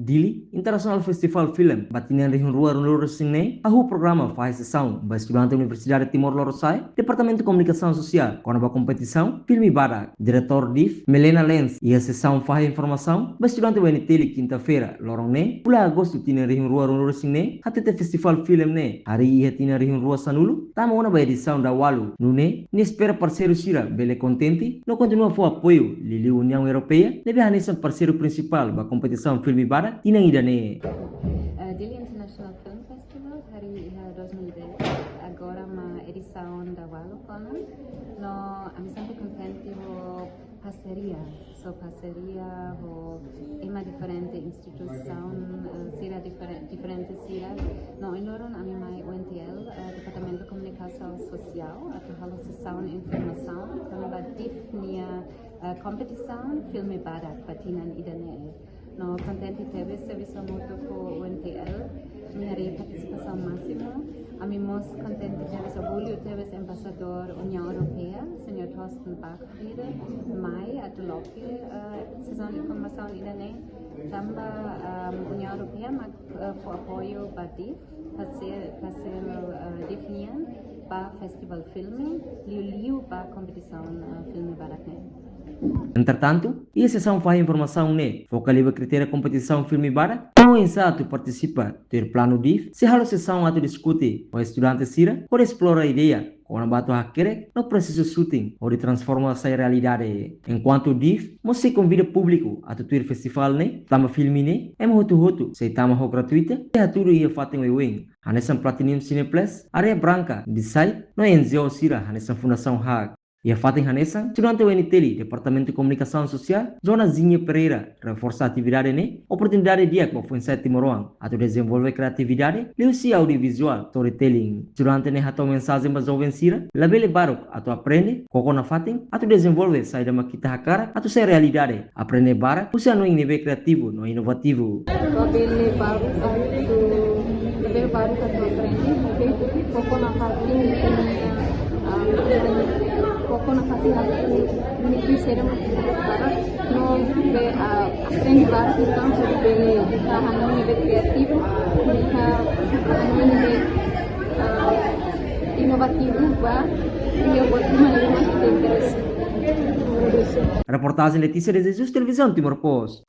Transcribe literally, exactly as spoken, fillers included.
Dili, International Festival Film ba tinan rihun rua ruanulu-resin-neen, hahú programa fahe sesaun ba estudante Universidade Timor Lorosa'e, Departamentu Komunikasaun Sosiál, kona-ba kompetisaun filme badak. Diretór DIF, Melena Lenz, iha sesaun fahe informasaun ba estudante UNTL kinta-feira, loron neen, fulan agostu tinan rihun rua ruanulu-resin-neen, hatete festival film ne'e harii iha tinan rihun rua sanulu, tama ona ba edisaun daualu, nune'e nia espera parseiru sira bele kontente no kontinua fó apoiu, liuliu Uniaun Europeia, ne'ebé hanesan parseiru prinsipál ba kompetisaun filme badak tinan ida-ne'e. Eh, Dili International Film Festival harii iha dois mil e dez, agora mak edisaun daualu ona, no ami sempre kontente ho parseria, so parseria ho ema diferente, instituisaun, eh, sira difere-, diferente sira. No ohin loron ami mai UNTL, eh, Departamentu Komunikasaun Sosiál, atu halo sesaun informasaun kona-ba DIF nia, eh, kompetisaun filme badak ba tinan ida-ne'e. No kontente tebes servisu hamutuk ho UNTL, ami harii partisipasaun másimu. Ami mós kontente tebes, orgullu tebes Embaixadór Uniaun Europeia, señór Thorsten Bach Frieden, mai atu loke, eh, sesaun informasaun ida-ne'e, tanba, ehm, Uniaun Europeia mak, eh, fó apoiu ba DIF, parse-, parseiru, eh, DIF nian, ba festival filme, liuliu ba kompetisaun, eh, filme badak ne'e. Entretantu, iha sesaun fahe informasaun ne'e, foka liu ba kritéria kompetisaun filme badak, no oinsá atu partisipa, tuir planu DIF sei halo sesaun atu diskute ho estudante sira, hodi esplora ideia kona-ba atu hakerek no prosesu shooting, hodi transforma sai realidade. Enkuantu DIF mós sei konvida públiku atu tuir festival ne'e, tanba filme ne'e ema hotu-hotu sei tama ho gratuita, sei hatudu iha fatin oioin, hanesan Platinum Cineplex, Areia Branca, The Site, no NGO sira hanesan Fundasaun HAG. Iha fatin hanesan, estudante UNTL, Departamentu Komunikasaun Sosiál, Joana Zinha Pereira, reforsa atividade ne'e oportunidade di'ak ba foin-sa'e timoroan atu dezenvolve kriatividade liuhusi audiovizuál, storytelling. Estudante ne'e hato'o mensajen ba joven sira, labele baruk atu aprende, koko nafatin atu dezenvolve saida mak ita hakarak atu sai realidade. Aprende barak husi hanoin ne'ebé kriativu no inovativu. Labele baruk atu, labele baruk atu aprende, oke? Koko nafatin, ah, koko nafatin atu, imi ke sera mak ita hakarak, no be, ah, aprende barak, entaun, hodi bele, ah, hanoin ne'ebé kriativu, hodi hanoin ne'ebé, ah, inovativu ba, iha buat ruma ne'ebé mak ita interese. Reportajen Letícia de Jesus, Televizaun Timor Post.